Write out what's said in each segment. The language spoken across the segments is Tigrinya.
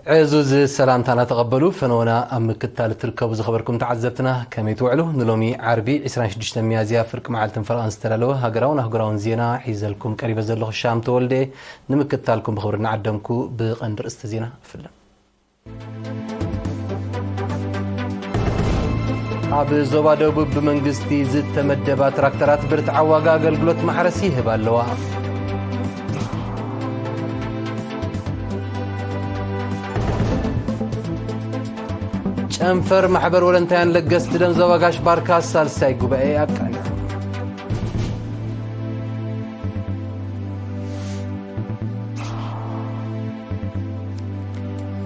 ዕዙዝ ሰላምታና ተቐበሉ። ፈነወና ኣብ ምክታል እትርከቡ ዝኸበርኩም ተዓዘብትና ከመይ ትውዕሉ? ንሎሚ ዓርቢ ዕስራን ሽዱሽተን ሚያዝያ ፍርቂ መዓልትን ፈረቓን ዝተዳለወ ሃገራውን ኣህጉራውን ዜና ሒዘልኩም ቀሪበ ዘለኹ ሻም ተወልደ። ንምክታልኩም ብኽብሪ እናዓደምኩ ብቐንዲ ርእስቲ ዜና እፍልም። ኣብ ዞባ ደቡብ ብመንግስቲ ዝተመደባ ትራክተራት ብርትዓ ዋጋ ኣገልግሎት ማሕረስ ይህባ ኣለዋ። ጨንፈር ማሕበር ወለንታያን ለገስቲ ደም ዞባ ጋሽ ባርካ ሳልሳይ ጉባኤ ኣቃኒዑ።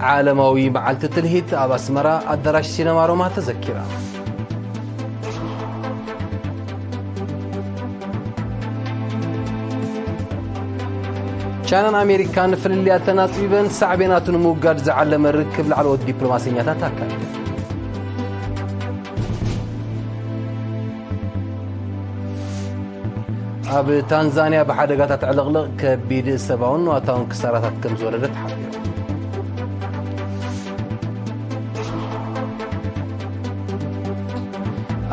ዓለማዊ መዓልቲ ትልሂት ኣብ ኣስመራ ኣዳራሽ ሲነማ ሮማ ተዘኪራ። ቻይናን ኣሜሪካን ፍልልያተን ኣጽቢበን ሳዕቤናቱ ንምውጋድ ዝዓለመ ርክብ ላዕለዎት ዲፕሎማሰኛታት ኣካይደን። ኣብ ታንዛንያ ብሓደጋታት ዕልቕልቕ ከቢድ ሰብኣውን ንዋታውን ክሳራታት ከም ዝወረደ ተሓቢሩ።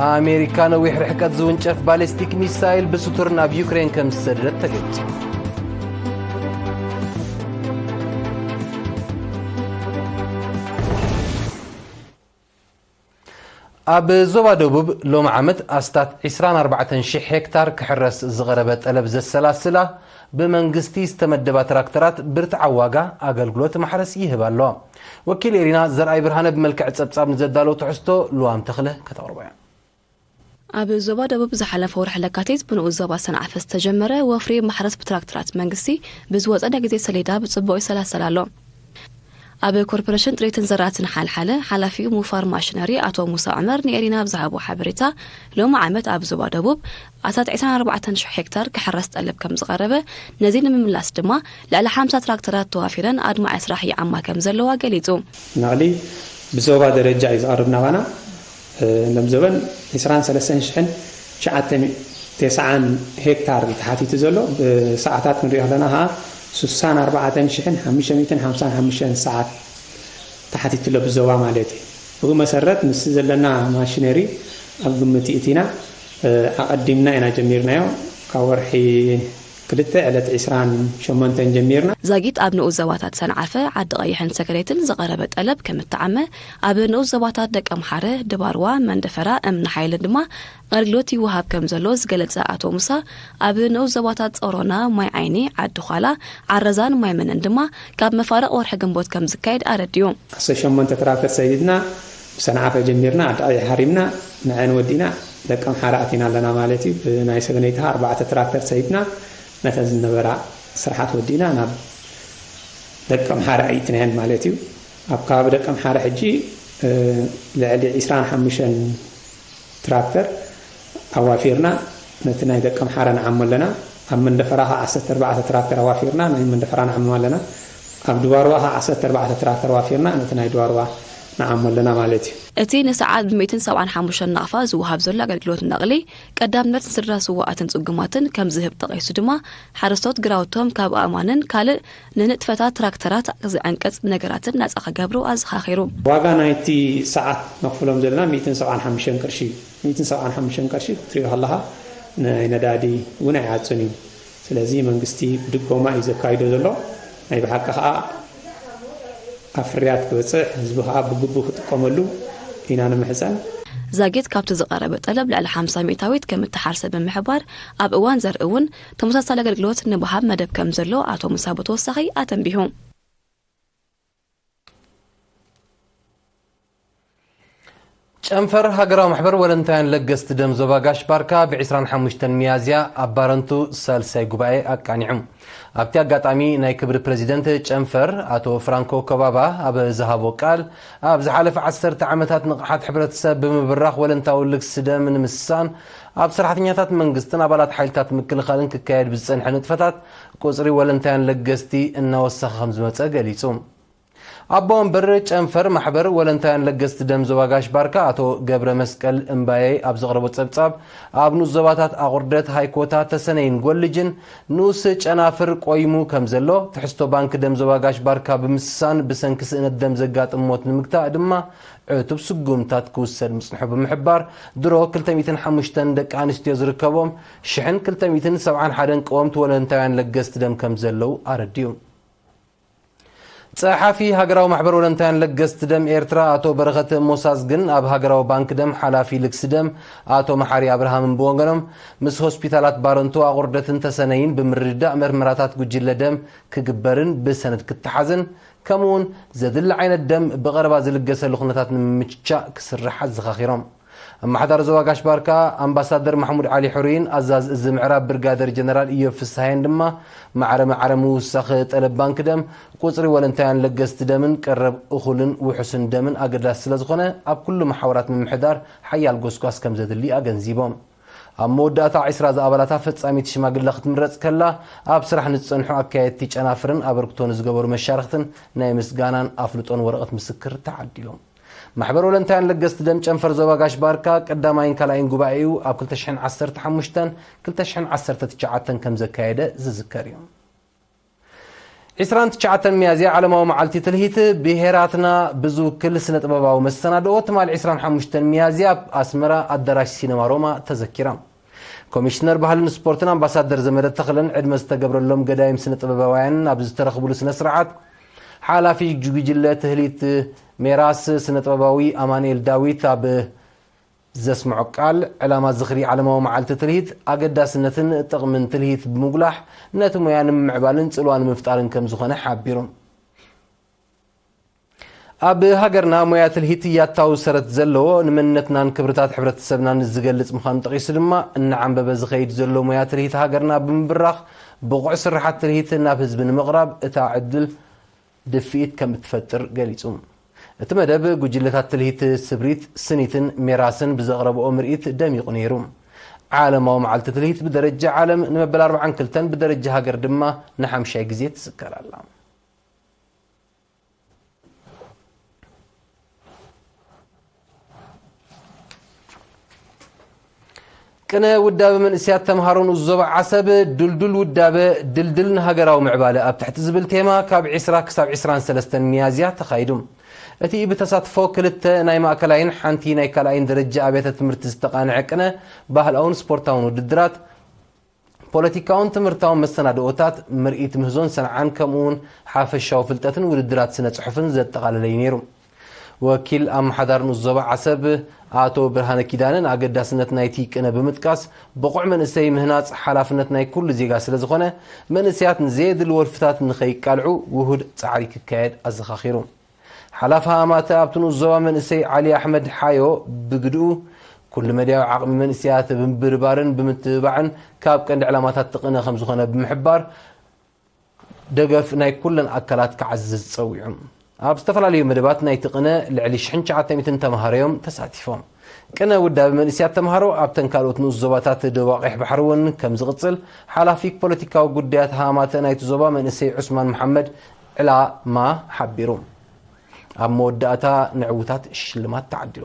ኣሜሪካ ነዊሕ ርሕቀት ዝውንጨፍ ባሊስቲክ ሚሳይል ብስቱር ናብ ዩክሬን ከም ዝሰደደት ተገሊጹ። ኣብ ዞባ ደቡብ ሎሚ ዓመት ኣስታት ዕስራን ኣርባዕተን ሽሕ ሄክታር ክሕረስ ዝቐረበ ጠለብ ዘሰላስላ ብመንግስቲ ዝተመደባ ትራክተራት ብርትዓዊ ዋጋ ኣገልግሎት ማሕረስ ይህባ ኣለዋ። ወኪል ኤሪና ዘርኣይ ብርሃነ ብመልክዕ ጸብጻብ ንዘዳለወ ትሕዝቶ ልዋም ተኽለ ከተቕርቦ እያ። ኣብ ዞባ ደቡብ ዝሓለፈ ወርሒ ለካቲት ብንኡስ ዞባ ሰንዓፈ ዝተጀመረ ወፍሪ ማሕረስ ብትራክተራት መንግስቲ ብዝወፀ ናይ ግዜ ሰሌዳ ብፅቡቕ ይሰላሰል ኣሎ። ኣብ ኮርፖሬሽን ጥሪትን ዘራእትን ሓልሓለ ሓላፊኡ ሙፋር ማሽነሪ ኣቶ ሙሳ ዑመር ንኤሪና ኣብ ዝሃቦ ሓበሬታ፣ ሎሚ ዓመት ኣብ ዞባ ደቡብ ኣስታት ዕስራን ኣርባዕተን ሽሕ ሄክታር ክሕረስ ጠለብ ከም ዝቐረበ፣ ነዚ ንምምላስ ድማ ልዕሊ ሓምሳ ትራክተራት ተዋፊረን ኣድማዒ ስራሕ ይዓማ ከም ዘለዋ ገሊጹ። ነቕሊ ብዞባ ደረጃ እዩ ዝቐርብ ናባና። እ፣ ሎም ዘበን ዕስራን ሰለስተን ሽሕን ትሽዓተ ሚእትን ተስዓን ሄክታር እዩ ተሓቲቱ ዘሎ። ብሰዓታት ክንሪኦ ከለና ኸዓ ስሳን ኣርባዕተን ሽሕን ሓሙሽተ ሚእትን ሓምሳን ሓሙሽተን ሰዓት ተሓቲቱ ኣሎ ብዞባ ማለት እዩ። ብኡ መሰረት ምስቲ ዘለና ማሽነሪ ኣብ ግምት ይእቲና፣ እ፣ ኣቐዲምና ኢና ጀሚርናዮ። ካብ ወርሒ ክልተ ዕለት ዕስራን ሸሞንተን ጀሚርና። ዛጊት ኣብ ንኡስ ዞባታት ሰንዓፈ፣ ዓዲ ቀይሕን ሰገሌትን ዝቐረበ ጠለብ ከም እተዓመ፣ ኣብ ንኡስ ዞባታት ደቀምሓረ፣ ድባርዋ፣ መንደፈራ፣ እምኒ ሓይልን ድማ ኣገልግሎት ይወሃብ ከም ዘሎ ዝገለጸ ኣቶ ሙሳ፣ ኣብ ንኡስ ዞባታት ጾሮና፣ ማይ ዓይኒ፣ ዓዲ ዃላ፣ ዓረዛን ማይ መንን ድማ ካብ መፋርቕ ወርሒ ግንቦት ከም ዝካየድ ኣረዲኡ። ዓሰርተ ሸሞንተ ትራክተር ሰዲድና ብሰንዓፈ ጀሚርና፣ ዓዲ ቀይሕ ሃሪምና፣ ንዐን ወዲእና፣ ደቀምሓረ ኣቲና ኣለና ማለት እዩ። ብናይ ሰገነይቲ ኸዓ ኣርባዕተ ትራክተር ሰዲድና፣ ነተን ዝነበራ ስራሓት ወዲእና ናብ ደቀምሓረ ኣእቲናየን ማለት እዩ። ኣብ ከባቢ ደቀምሓረ ሕጂ፣ እ፣ ልዕሊ ዕስራን ሓሙሽተን ትራክተር ኣዋፊርና ነቲ ናይ ደቀምሓረ ንዓሞ ኣለና። ኣብ መንደፈራ ኸዓ ዓሰርተ ኣርባዕተ ትራክተር ኣዋፊርና ናይ መንደፈራ ንዓሞ ኣለና። ኣብ ድባርዋ ኸዓ ዓሰርተ ኣርባዕተ ትራክተር ኣዋፊርና ነቲ ናይ ድባርዋ ንዓሞ ኣለና ማለት እዩ። እቲ ንሰዓት ብሚእትን ሰብዓን ሓሙሽተን ናቕፋ ዝወሃብ ዘሎ ኣገልግሎት ነቕሊ፣ ቀዳምነት ንስድራ ስዉኣትን ጽጉማትን ከም ዝህብ ጠቒሱ ድማ፣ ሓረስቶት ግራውቶም ካብ ኣእማንን ካልእ ንንጥፈታት ትራክተራት ዝዕንቅጽ ነገራትን ናጻ ክገብሩ ኣዘኻኺሩ። ዋጋ ናይቲ ሰዓት ነኽፍሎም ዘለና ሚእትን ሰብዓን ሓሙሽተን ቅርሺ እዩ። ሚእትን ሰብዓን ሓሙሽተን ቅርሺ ክትሪኦ ከለኻ ናይ ነዳዲ እውን ኣይዓጽን እዩ። ስለዚ መንግስቲ ብድጎማ እዩ ዘካይዶ ዘሎ። ናይ ብሓቂ ኸኣ ኣብ ፍርያት ክበጽሕ፣ ህዝቢ ኸኣ ብግቡእ ክጥቀመሉ ኢና ንምሕጸን። ዛጊት ካብቲ ዝቐረበ ጠለብ ልዕሊ ሓምሳ ሚእታዊት ከም እተሓርሰ ብምሕባር፣ ኣብ እዋን ዘርኢ እውን ተመሳሳሊ ኣገልግሎት ንምሃብ መደብ ከም ዘሎ ኣቶ ሙሳ ብተወሳኺ ኣተንቢሁ። ጨንፈር ሃገራዊ ማሕበር ወለንታውያን ለገስቲ ደም ዞባ ጋሽ ባርካ ብ ዕስራን ሓሙሽተን ሚያዝያ ኣብ ባረንቱ ሳልሳይ ጉባኤ ኣቃኒዑ። ኣብቲ ኣጋጣሚ ናይ ክብሪ ፕረዚደንት ጨንፈር ኣቶ ፍራንኮ ከባባ ኣብ ዝሃቦ ቃል፣ ኣብ ዝሓለፈ ዓሰርተ ዓመታት ንቕሓት ሕብረተሰብ ብምብራኽ ወለንታዊ ልግሲ ደም ንምስሳን ኣብ ሰራሕተኛታት መንግስትን ኣባላት ሓይልታት ምክልኻልን ክካየድ ብዝጸንሐ ንጥፈታት ቁጽሪ ወለንታውያን ለገስቲ እናወሰኸ ከም ዝመጸ ገሊጹ። ኣቦ ወንበር ጨንፈር ማሕበር ወለንታውያን ለገስቲ ደም ዞባ ጋሽ ባርካ ኣቶ ገብረ መስቀል እምባየ ኣብ ዘቕረቦ ጸብጻብ፣ ኣብ ንኡስ ዞባታት ኣቑርደት፣ ሃይኮታ፣ ተሰነይን ጎልጅን ንኡስ ጨናፍር ቆይሙ ከም ዘሎ፣ ትሕዝቶ ባንክ ደም ዞባ ጋሽ ባርካ ብምስሳን ብሰንኪ ስእነት ደም ዘጋጥም ሞት ንምግታእ ድማ ዕቱብ ስጉምታት ክውሰድ ምጽንሑ ብምሕባር፣ ድሮ ክልተ ሚእትን ሓሙሽተን ደቂ ኣንስትዮ ዝርከቦም ሽሕን ክልተ ሚእትን ሰብዓን ሓደን ቀወምቲ ወለንታውያን ለገስቲ ደም ከም ዘለዉ ኣረዲኡ። ጸሓፊ ሃገራዊ ማሕበር ወለንታውያን ለገስቲ ደም ኤርትራ ኣቶ በረኸት ሞሳዝ ግን ኣብ ሃገራዊ ባንክ ደም ሓላፊ ልግሲ ደም ኣቶ መሓሪ ኣብርሃምን ብወገኖም፣ ምስ ሆስፒታላት ባረንቱ ኣቑርደትን ተሰነይን ብምርድዳእ መርመራታት ጉጅለ ደም ክግበርን ብሰነድ ክተሓዝን፣ ከምኡውን ዘድሊ ዓይነት ደም ብቐረባ ዝልገሰሉ ኩነታት ንምምችቻእ ክስራሕ ኣዘኻኺሮም። ኣመሓዳሪ ዞባ ጋሽ ባርካ ኣምባሳደር ማሕሙድ ዓሊ ሕሩይን ኣዛዚ እዚ ምዕራብ ብርጋደር ጀነራል ኢዮብ ፍስሃየን ድማ ማዕረ ማዕረ ምውሳኽ ጠለብ ባንክ ደም፣ ቁጽሪ ወለንታውያን ለገስቲ ደምን ቀረብ እኹልን ውሑስን ደምን ኣገዳሲ ስለ ዝኾነ፣ ኣብ ኩሉ መሓውራት ምምሕዳር ሓያል ጎስጓስ ከም ዘድሊ ኣገንዚቦም። ኣብ መወዳእታ፣ ዕስራ ዝኣባላታ ፈጻሚት ሽማግለ ክትምረጽ ከላ፣ ኣብ ስራሕ ንዝጸንሑ ኣካየድቲ ጨናፍርን ኣበርክቶ ንዝገበሩ መሻርኽትን ናይ ምስጋናን ኣፍልጦን ወረቐት ምስክር ተዓዲሎም። ማሕበር ወለንታውያን ለገስቲ ደም ጨንፈር ዞባ ጋሽ ባርካ ቀዳማይን ካልኣይን ጉባኤኡ ኣብ ክልተ ሽሕን ዓሰርተ ሓሙሽተን ክልተ ሽሕን ዓሰርተ ትሽዓተን ከም ዘካየደ ዝዝከር እዩ። ዕስራን ትሽዓተን ሚያዝያ ዓለማዊ መዓልቲ ትልሂት ብሄራትና ብዝውክል ስነ ጥበባዊ መሰናድኦ ትማሊ ዕስራን ሓሙሽተን ሚያዝያ ኣብ ኣስመራ ኣዳራሽ ሲነማ ሮማ ተዘኪራ። ኮሚሽነር ባህልን ስፖርትን ኣምባሳደር ዘመደ ተኽለን ዕድመ ዝተገብረሎም ገዳይም ስነ ጥበባውያን ኣብ ዝተረኽብሉ ስነ ስርዓት፣ ሓላፊ ጉጅለ ትህሊት ሜራስ ስነ ጥበባዊ ኣማኑኤል ዳዊት ኣብ ዘስምዖ ቃል፣ ዕላማ ዝኽሪ ዓለማዊ መዓልቲ ትልሂት ኣገዳስነትን ጥቕምን ትልሂት ብምጉላሕ፣ ነቲ ሞያ ንምምዕባልን ጽልዋ ንምፍጣርን ከም ዝኾነ ሓቢሩ። ኣብ ሃገርና ሞያ ትልሂት ያታዊ ሰረት ዘለዎ፣ ንመንነትናን ክብርታት ሕብረተሰብናን ዝገልጽ ምዃኑ ጠቒሱ ድማ፣ እናዓንበበ ዝኸይድ ዘሎ ሞያ ትልሂት ሃገርና ብምብራኽ፣ ብቑዕ ስርሓት ትልሂት ናብ ህዝቢ ንምቕራብ እታ ዕድል ድፍኢት ከም እትፈጥር ገሊጹ። እቲ መደብ፣ ጉጅለታት ትልሂት ስብሪት፣ ስኒትን ሜራስን ብዘቕረብኦ ምርኢት ደሚቑ ነይሩ። ዓለማዊ መዓልቲ ትልሂት ብደረጃ ዓለም ንመበል ኣርባዓን ክልተን፣ ብደረጃ ሃገር ድማ ንሓምሻይ ግዜ ትዝከር ኣላ። ቅነ ውዳበ መንእሰያት ተምሃሮ ንኡስ ዞባ ዓሰብ፣ ድልዱል ውዳበ፣ ድልድል ንሃገራዊ ምዕባለ ኣብ ትሕቲ ዝብል ቴማ ካብ ዕስራ ክሳብ ዕስራን ሰለስተን ሚያዝያ ተኻይዱ። እቲ ብተሳትፎ ክልተ ናይ ማእከላይን ሓንቲ ናይ ካልኣይን ደረጃ ኣብያተ ትምህርቲ ዝተቓንዐ ቅነ፣ ባህላውን ስፖርታውን ውድድራት፣ ፖለቲካውን ትምህርታውን መሰናድኦታት፣ ምርኢት ምህዞን ሰንዓን፣ ከምኡውን ሓፈሻዊ ፍልጠትን ውድድራት ስነ ጽሑፍን ዘጠቓለለ እዩ ነይሩ። ወኪል ኣመሓዳሪ ንኡስ ዞባ ዓሰብ ኣቶ ብርሃነ ኪዳነ ንኣገዳስነት ናይቲ ቅነ ብምጥቃስ፣ ብቑዕ መንእሰይ ምህናጽ ሓላፍነት ናይ ኩሉ ዜጋ ስለ ዝኾነ፣ መንእሰያት ንዘየድሊ ወልፍታት ንኸይቃልዑ ውሁድ ጻዕሪ ክካየድ ኣዘኻኺሩ። ሓላፊ ሃማተ ኣብቲ ንኡስ ዞባ መንእሰይ ዓሊ ኣሕመድ ሓዮ ብግድኡ፣ ኩሉ መዳያዊ ዓቕሚ መንእሰያት ብምብርባርን ብምትብባዕን ካብ ቀንዲ ዕላማታት እቲ ቅነ ከም ዝኾነ ብምሕባር፣ ደገፍ ናይ ኩለን ኣካላት ክዓዝዝ ጸዊዑ። ኣብ ዝተፈላለዩ መደባት ናይቲ ቅነ ልዕሊ ሽሕን ትሽዓተ ሚእትን ተምሃሮ እዮም ተሳቲፎም። ቅነ ውዳበ መንእሰያት ተምሃሮ ኣብተን ካልኦት ንኡስ ዞባታት ደቡብ ኣቕሕ ባሕሪ እውን ከም ዝቕጽል፣ ሓላፊ ፖለቲካዊ ጉዳያት ሃማተ ናይቲ ዞባ መንእሰይ ዑስማን መሓመድ ዕላማ ሓቢሩ። ኣብ መወዳእታ ንዕዉታት ሽልማት ተዓዲሉ።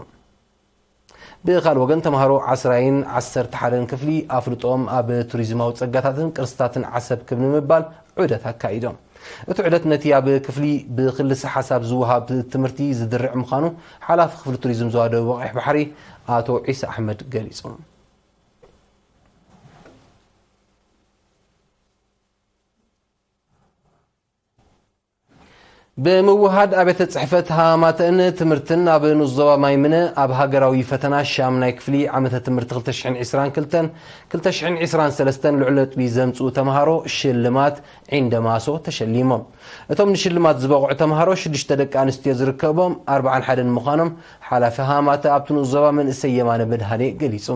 ብኻልእ ወገን፣ ተምሃሮ ዓስራይን ዓሰርተ ሓደን ክፍሊ ኣፍልጦኦም ኣብ ቱሪዝማዊ ጸጋታትን ቅርስታትን ዓሰብ ክብ ንምባል ዑደት ኣካይዶም። እቲ ዑደት ነቲ ኣብ ክፍሊ ብክልሰ ሓሳብ ዝወሃብ ትምህርቲ ዝድርዕ ምዃኑ ሓላፊ ክፍሊ ቱሪዝም ዞባ ደቡብ ኣቕሕ ባሕሪ ኣቶ ዒሳ ኣሕመድ ገሊጹ። ብምውሃድ ኣብያተ ጽሕፈት ሃማተእን ትምህርትን ኣብ ንኡስ ዞባ ማይምነ ኣብ ሃገራዊ ፈተና ሻምናይ ክፍሊ ዓመተ ትምህርቲ ክልተ ሽሕን ዕስራን ክልተን ክልተ ሽሕን ዕስራን ሰለስተን ልዑል ነጥቢ ዘምጽኡ ተምሃሮ ሽልማት ዒንደ ማሶ ተሸሊሞም። እቶም ንሽልማት ዝበቕዑ ተምሃሮ ሽዱሽተ ደቂ ኣንስትዮ ዝርከቦም ኣርብዓን ሓደን ምዃኖም ሓላፊ ሃማተ ኣብቲ ንኡስ ዞባ መንእሰይ የማነ መድሃኔ ገሊጹ።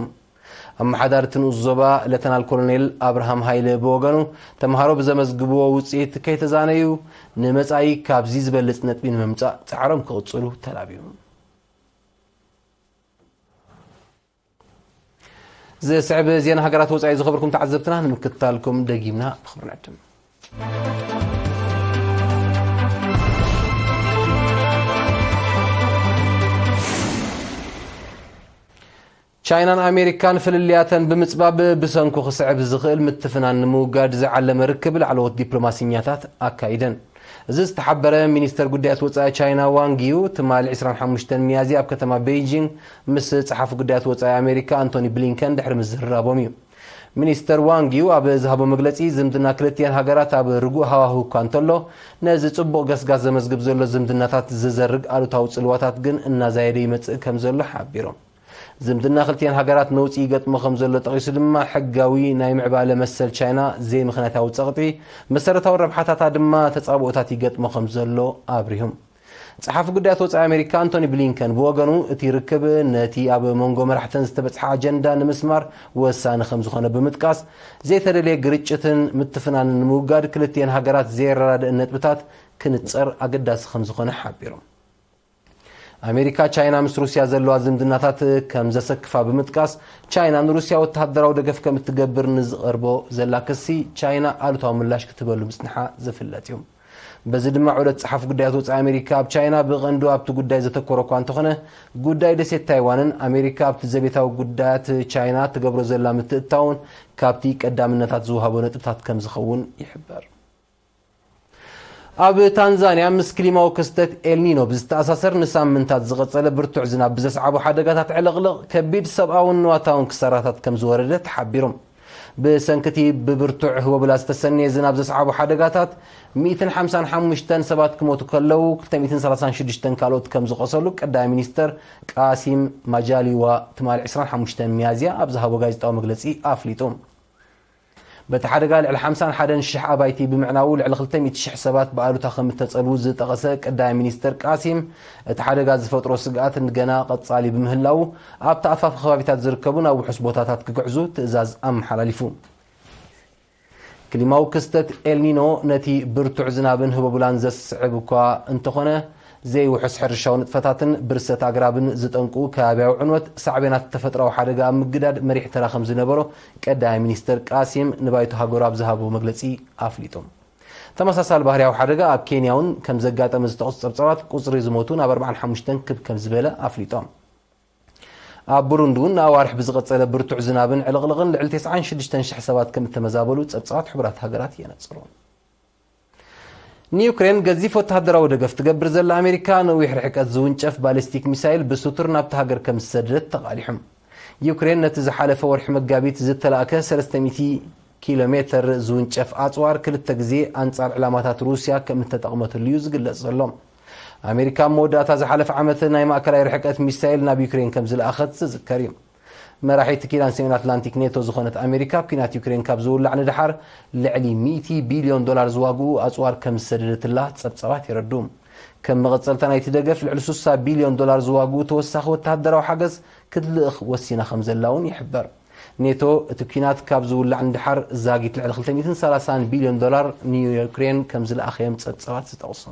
ኣመሓዳሪ እቲ ንኡስ ዞባ ሌተናል ኮሎኔል ኣብርሃም ሃይለ ብወገኑ፣ ተምሃሮ ብዘመዝግብዎ ውጽኢት ከይተዛነዩ፣ ንመጻኢ ካብዚ ዝበልጽ ነጥቢ ንምምጻእ ጻዕሮም ክቕጽሉ ተላብዩ። ዝስዕብ ዜና ሃገራት ወጻኢ ዝኸበርኩም ተዓዘብትና ንምክትታልኩም ደጊምና ብኽብሪ ንዕድም። ቻይናን ኣሜሪካን ፍልልያተን ብምጽባብ ብሰንኩ ክስዕብ ዝኽእል ምትፍናን ንምውጋድ ዝዓለመ ርክብ ላዕለዎት ዲፕሎማሲኛታት ኣካይደን። እዚ ዝተሓበረ ሚኒስተር ጉዳያት ወጻኢ ቻይና ዋንግ ዩ ትማሊ ዕስራን ሓሙሽተን ሚያዝያ ኣብ ከተማ ቤይጂንግ ምስ ጸሓፊ ጉዳያት ወጻኢ ኣሜሪካ ኣንቶኒ ብሊንከን ድሕሪ ምዝርራቦም እዩ። ሚኒስተር ዋንግ ዩ ኣብ ዝሃቦ መግለጺ፣ ዝምድና ክልቲኣን ሃገራት ኣብ ርጉእ ሃዋህው እኳ እንተሎ፣ ነዚ ጽቡቕ ገስጋስ ዘመዝግብ ዘሎ ዝምድናታት ዝዘርግ ኣሉታዊ ጽልዋታት ግን እናዛየደ ይመጽእ ከም ዘሎ ሓቢሮም። ዝምድና ክልቲኣን ሃገራት ነውጺ ይገጥሞ ከም ዘሎ ጠቒሱ ድማ፣ ሕጋዊ ናይ ምዕባለ መሰል ቻይና ዘይምኽንያታዊ ጸቕጢ፣ መሰረታዊ ረብሓታታ ድማ ተጻብኦታት ይገጥሞ ከም ዘሎ ኣብሪሁም። ጸሓፊ ጉዳያት ወጻኢ ኣሜሪካ ኣንቶኒ ብሊንከን ብወገኑ፣ እቲ ርክብ ነቲ ኣብ መንጎ መራሕተን ዝተበጽሐ ኣጀንዳ ንምስማር ወሳኒ ከም ዝኾነ ብምጥቃስ፣ ዘይተደልየ ግርጭትን ምትፍናንን ንምውጋድ ክልቲኤን ሃገራት ዘየረዳድእን ነጥብታት ክንጸር ኣገዳሲ ከም ዝኾነ ሓቢሮም። ኣሜሪካ ቻይና ምስ ሩስያ ዘለዋ ዝምድናታት ከም ዘሰክፋ ብምጥቃስ፣ ቻይና ንሩስያ ወተሃደራዊ ደገፍ ከም እትገብር ንዝቐርቦ ዘላ ክሲ ቻይና ኣሉታዊ ምላሽ ክትህበሉ ምጽንሓ ዝፍለጥ እዩ። በዚ ድማ ዑደት ጸሓፊ ጉዳያት ወጻኢ ኣሜሪካ ኣብ ቻይና ብቐንዱ ኣብቲ ጉዳይ ዘተኮረ እኳ እንተኾነ፣ ጉዳይ ደሴት ታይዋንን ኣሜሪካ ኣብቲ ዘቤታዊ ጉዳያት ቻይና ትገብሮ ዘላ ምትእትታውን ካብቲ ቀዳምነታት ዝወሃቦ ነጥብታት ከም ዝኸውን ይሕበር። ኣብ ታንዛንያ ምስ ክሊማዊ ክስተት ኤልኒኖ ብዝተኣሳሰር ንሳምንታት ዝቐጸለ ብርቱዕ ዝናብ ብዘስዓቦ ሓደጋታት ዕልቕልቕ ከቢድ ሰብኣውን ንዋታውን ክሳራታት ከም ዝወረደ ተሓቢሩ። ብሰንኪ እቲ ብብርቱዕ ህቦብላ ዝተሰነየ ዝናብ ዘስዓቦ ሓደጋታት፣ ሚእትን ሓምሳን ሓሙሽተን ሰባት ክሞቱ ከለዉ፣ ክልተ ሚእትን ሰላሳን ሽዱሽተን ካልኦት ከም ዝቖሰሉ ቀዳማይ ሚኒስተር ቃሲም ማጃሊዋ ትማሊ ዕስራን ሓሙሽተን ሚያዝያ ኣብ ዝሃቦ ጋዜጣዊ መግለጺ ኣፍሊጡ። በቲ ሓደጋ ልዕሊ ሓምሳን ሓደን ሽሕ ኣባይቲ ብምዕናዉ፣ ልዕሊ ክልተ ሚእቲ ሽሕ ሰባት ብኣሉታ ከም እተጸልዉ ዝጠቐሰ ቀዳማይ ሚኒስተር ቃሲም፣ እቲ ሓደጋ ዝፈጥሮ ስግኣት ገና ቀጻሊ ብምህላዉ፣ ኣብ ተኣፋፊ ከባቢታት ዝርከቡ ናብ ውሑስ ቦታታት ክግዕዙ ትእዛዝ ኣመሓላሊፉ። ክሊማዊ ክስተት ኤልኒኖ ነቲ ብርቱዕ ዝናብን ህቦብላን ዘስዕብ እኳ እንተኾነ፣ ዘይውሑስ ሕርሻዊ ንጥፈታትን ብርሰት ኣግራብን ዝጠንቁ ከባብያዊ ዕንወት ሳዕቤናት ተፈጥሮኣዊ ሓደጋ ኣብ ምግዳድ መሪሕ ተራ ከም ዝነበሮ ቀዳማይ ሚኒስተር ቃሲም ንባይቶ ሃገሩ ኣብ ዝሃቦ መግለጺ ኣፍሊጡ። ተመሳሳሊ ባህርያዊ ሓደጋ ኣብ ኬንያ እውን ከም ዘጋጠመ ዝጠቕሱ ጸብጻባት፣ ቁጽሪ ዝሞቱ ናብ ኣርባዓን ሓሙሽተን ክብ ከም ዝበለ ኣፍሊጦም። ኣብ ቡሩንዲ እውን ንኣዋርሕ ብዝቐጸለ ብርቱዕ ዝናብን ዕልቕልቕን ልዕሊ ተስዓን ሽዱሽተን ሽሕ ሰባት ከም እተመዛበሉ ጸብጻባት ሕቡራት ሃገራት የነጽሩ። ንዩክሬን ገዚፍ ወተሃደራዊ ደገፍ ትገብር ዘላ ኣሜሪካ፣ ነዊሕ ርሕቀት ዝውንጨፍ ባሊስቲክ ሚሳይል ብስቱር ናብታ ሃገር ከም ዝሰደደት ተቓሊሑ። ዩክሬን ነቲ ዝሓለፈ ወርሒ መጋቢት ዝተላእከ ሰለስተ ሚእቲ ኪሎ ሜተር ዝውንጨፍ ኣጽዋር ክልተ ግዜ ኣንጻር ዕላማታት ሩስያ ከም እተጠቕመትሉ እዩ ዝግለጽ ዘሎ። ኣሜሪካ ኣብ መወዳእታ ዝሓለፈ ዓመት ናይ ማእከላይ ርሕቀት ሚሳይል ናብ ዩክሬን ከም ዝለኣኸት ዝዝከር እዩ። መራሒት ኪዳን ሰሜን ኣትላንቲክ ኔቶ ዝኾነት ኣሜሪካ፣ ኲናት ዩክሬን ካብ ዝውላዕ ንደሓር ልዕሊ ሚእቲ ቢልዮን ዶላር ዝዋግኡ ኣጽዋር ከም ዝሰደደትላ ጸብጻባት የረድኡ። ከም መቐጸልታ ናይቲ ደገፍ፣ ልዕሊ ስሳ ቢልዮን ዶላር ዝዋግኡ ተወሳኺ ወተሃደራዊ ሓገዝ ክትልእኽ ወሲና ከም ዘላ እውን ይሕበር። ኔቶ፣ እቲ ኲናት ካብ ዝውላዕ ንደሓር ዛጊት ልዕሊ ክልተ ሚእትን ሰላሳን ቢልዮን ዶላር ንዩክሬን ከም ዝለኣኸ እዮም ጸብጻባት ዝጠቕሱ።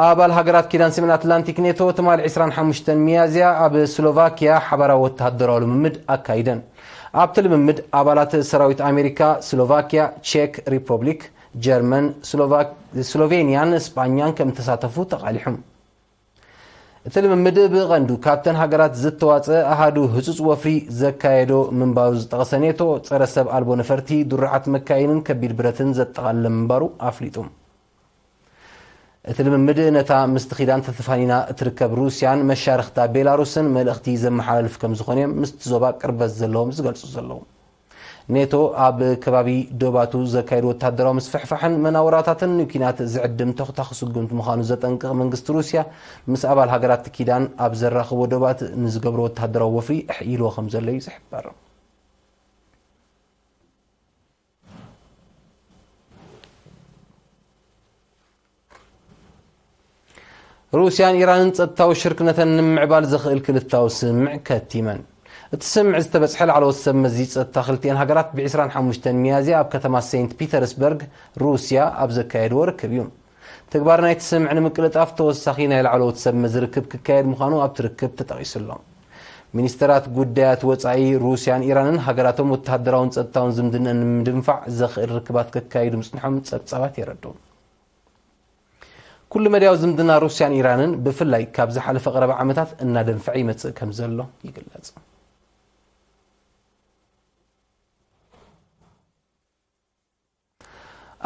ኣባል ሃገራት ኪዳን ሰሜን ኣትላንቲክ ኔቶ ትማሊ ዕስራን ሓሙሽተን ሚያዝያ ኣብ ስሎቫኪያ ሓባራዊ ወተሃደራዊ ልምምድ ኣካይደን። ኣብቲ ልምምድ ኣባላት ሰራዊት ኣሜሪካ፣ ስሎቫኪያ፣ ቼክ ሪፐብሊክ፣ ጀርመን፣ ስሎቫክ-፣ ስሎቬንያን ስጳኛን ከም እተሳተፉ ተቓሊሑ። እቲ ልምምድ ብቐንዱ ካብተን ሃገራት ዝተዋጸ ኣሃዱ ህጹጽ ወፍሪ ዘካየዶ ምንባሩ ዝጠቐሰ ኔቶ፣ ጸረ ሰብ ኣልቦ ነፈርቲ፣ ድሩዓት መካይንን ከቢድ ብረትን ዘጠቓለለ ምንባሩ ኣፍሊጡ። እቲ ልምምድ ነታ ምስቲ ኪዳን ተተፋኒና እትርከብ ሩስያን መሻርኽታ ቤላሩስን መልእኽቲ ዘመሓላልፍ ከም ዝኾነ እዮም ምስቲ ዞባ ቅርበት ዘለዎም ዝገልጹ ዘለዉ። ኔቶ ኣብ ከባቢ ዶባቱ ዘካየዱ ወተሃደራዊ ምስፍሕፋሕን መናውራታትን ንኲናት ዝዕድም ተኹታኹ ስጉምቲ ምዃኑ ዘጠንቅቕ መንግስቲ ሩስያ፣ ምስ ኣባል ሃገራት ኪዳን ኣብ ዘራኽቦ ዶባት ንዝገብሮ ወተሃደራዊ ወፍሪ ኣሕይልዎ ከም ዘሎ እዩ ዝሕበር። ሩስያን ኢራንን ጸጥታዊ ሽርክነተን ንምምዕባል ዘኽእል ክልታዊ ስምምዕ ከቲመን። እቲ ስምምዕ ዝተበጽሐ ላዕለዎት ሰብ መዚ ጸጥታ ክልቲኤን ሃገራት ብዕስራን ሓሙሽተን ሚያዝያ ኣብ ከተማ ሴንት ፒተርስበርግ ሩስያ ኣብ ዘካየድዎ ርክብ እዩ። ተግባር ናይቲ ስምምዕ ንምቅልጣፍ ተወሳኺ ናይ ላዕለዎት ሰብ መዚ ርክብ ክካየድ ምዃኑ ኣብቲ ርክብ ተጠቒሱ ኣሎ። ሚኒስተራት ጉዳያት ወጻኢ ሩስያን ኢራንን ሃገራቶም ወተሃደራውን ጸጥታውን ዝምድነን ንምድንፋዕ ዘኽእል ርክባት ከካይዱ ምጽንሖም ጸብጻባት የረድኡ። ኩሉ መዳያዊ ዝምድና ሩስያን ኢራንን ብፍላይ ካብ ዝሓለፈ ቀረባ ዓመታት እናደንፈዐ ይመጽእ ከም ዘሎ ይግለጽ።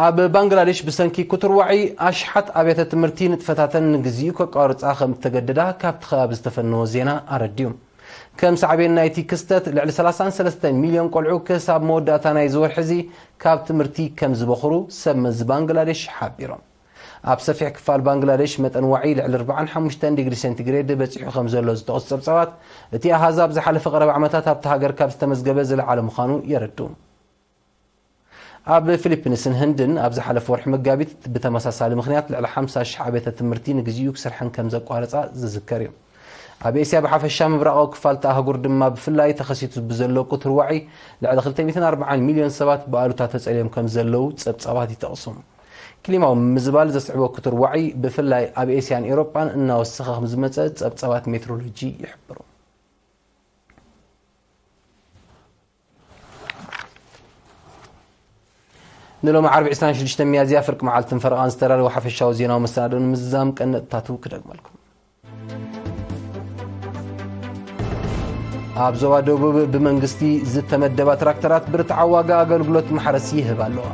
ኣብ ባንግላዴሽ ብሰንኪ ክትርዋዒ ኣሽሓት ኣብያተ ትምህርቲ ንጥፈታተን ንግዚኡ ከቋርጻ ከም እተገደዳ ካብቲ ከባቢ ዝተፈነወ ዜና ኣረድዩ። ከም ሳዕቤን ናይቲ ክስተት ልዕሊ ሰላሳን ሰለስተን ሚልዮን ቆልዑ ክሳብ መወዳእታ ናይዚ ወርሒ እዚ ካብ ትምህርቲ ከም ዝበኽሩ ሰብ መዚ ባንግላዴሽ ሓቢሮም። ኣብ ሰፊሕ ክፋል ባንግላዴሽ መጠን ዋዒ ልዕሊ ኣርባዓን ሓሙሽተን ዲግሪ ሴንቲግሬድ በጺሑ ከም ዘሎ ዝጠቕሱ ጸብጻባት፣ እቲ ኣሃዝ ኣብ ዝሓለፈ ቀረባ ዓመታት ኣብቲ ሃገር ካብ ዝተመዝገበ ዝለዓለ ምዃኑ የረድኡ። ኣብ ፊሊፒንስን ህንድን ኣብ ዝሓለፈ ወርሒ መጋቢት ብተመሳሳሊ ምኽንያት ልዕሊ ሓምሳ ሽሕ ኣብያተ ትምህርቲ ንግዚኡ ክሰርሐን ከም ዘቋረጻ ዝዝከር እዩ። ኣብ ኤስያ ብሓፈሻ ምብራቓዊ ክፋል እታ ኣህጉር ድማ ብፍላይ ተኸሲቱ ብዘሎ ቁትር ዋዒ ልዕሊ ክልተ ሚእትን ኣርባዓን ሚልዮን ሰባት ብኣሉታ ተጸልዮም ከም ዘለዉ ጸብጻባት ይጠቕሱ። ክሊማዊ ምምዝባል ዘስዕቦ ቁትር ዋዒ ብፍላይ ኣብ ኤስያን ኤውሮጳን እናወሰኸ ከም ዝመጸ ጸብጻባት ሜትሮሎጂ ይሕብሩ። ንሎሚ ዓርቢ ዕስራን ሽዱሽተ ሚያዝያ ፍርቂ መዓልትን ፈረቓን ዝተዳለወ ሓፈሻዊ ዜናዊ መሰናዶ ንምዝዛም ቀነጥታቱ ክደግመልኩም። ኣብ ዞባ ደቡብ ብመንግስቲ ዝተመደባ ትራክተራት ብርትዓዊ ዋጋ ኣገልግሎት ማሕረስ ይህብ ኣለዋ።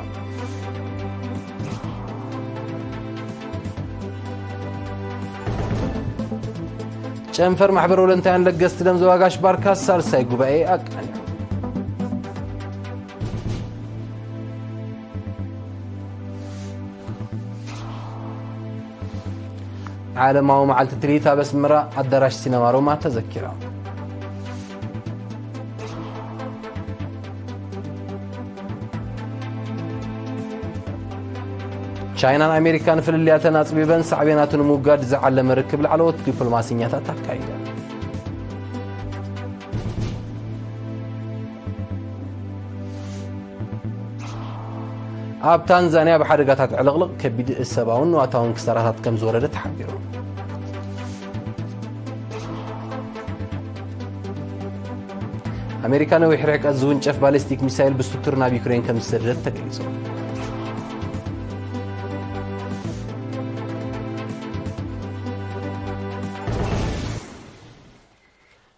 ጨንፈር ማሕበር ወለንታውያን ለገስቲ ደም ዞባ ጋሽ ባርካ ሳልሳይ ጉባኤ ኣቃኒዑ። ዓለማዊ መዓልቲ ትርኢት ኣብ ኣስመራ ኣዳራሽ ሲነማ ሮማ ተዘኪራ። ቻይናን ኣሜሪካን ፍልልያተን ኣጽቢበን ሳዕቤናቱ ንምውጋድ ዝዓለመ ርክብ ላዕለዎት ዲፕሎማሲኛታት ኣካይደን። ኣብ ታንዛንያ ብሓደጋታት ዕልቕልቕ ከቢድ ሰብኣውን ንዋታውን ክሳራታት ከም ዝወረደ ተሓቢሩ። ኣሜሪካ ነዊሕ ርሕቀት ዝውንጨፍ ባሊስቲክ ሚሳይል ብስቱር ናብ ዩክሬን ከም ዝሰደደት ተገሊጹ።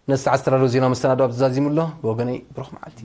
ነዚ ሰዓት ዝተዳለወ ዜና መሰናዶ ኣብ ተዛዚሙ ኣሎ። ብወገነይ ብሩኽ መዓልቲ።